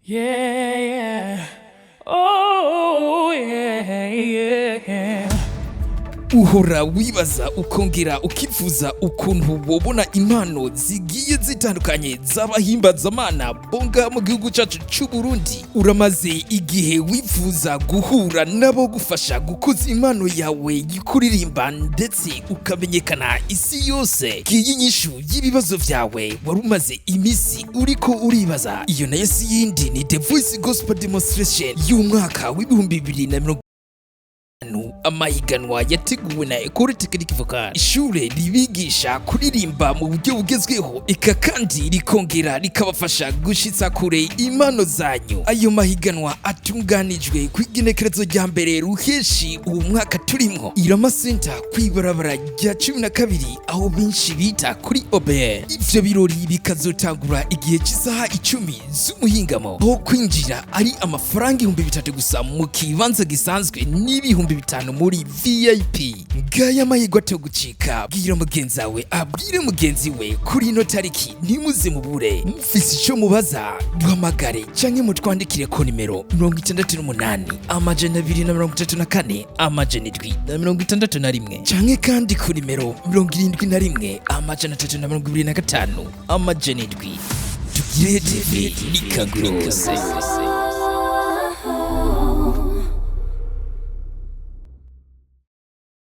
Yeah. Oh, yeah. Uhora wibaza ukongera ukifuza ukuntu wobona impano zigiye zitandukanye z'abahimbazamana bonga mu gihugu cyacu cy'u Burundi. Uramaze igihe wifuza guhura nabo gufasha gukuza impano yawe y'ukuririmba ndetse ukamenyekana isi yose. Ngiyi inyishu y'ibibazo vyawe wari umaze iminsi uriko uribaza. Iyo nayo si yindi, ni The Voice Gospel Demonstration y'umwaka w'2050, amahiganwa yateguwe na Ecole Technique Vocale, ishure ribigisha kuririmba mu buryo bugezweho, eka kandi rikongera rikabafasha gushitsa kure impano zanyu. Ayo mahiganwa atunganijwe ku igenekerezo rya 1 Ruheshi uwo mwaka turimwo, Irama Center, kw'ibarabara rya 12, aho benshi bita kuri OBR. Ivyo birori bikazotangura igihe cy'isaha 10 z'umuhingamo, aho kwinjira ari amafaranga 3000 gusa mu kibanza gisanzwe n'5000 muri VIP. Ngaya amahirwe atagucika. Bwira mugenzi wawe abwire mugenzi we, kuri ino tariki ntimuze mubure. Mufise ico mubaza, duhamagare canke mutwandikire ku nimero 68 234 761, canke kandi ku nimero 71 325 700. Tugire TV ni kagurose.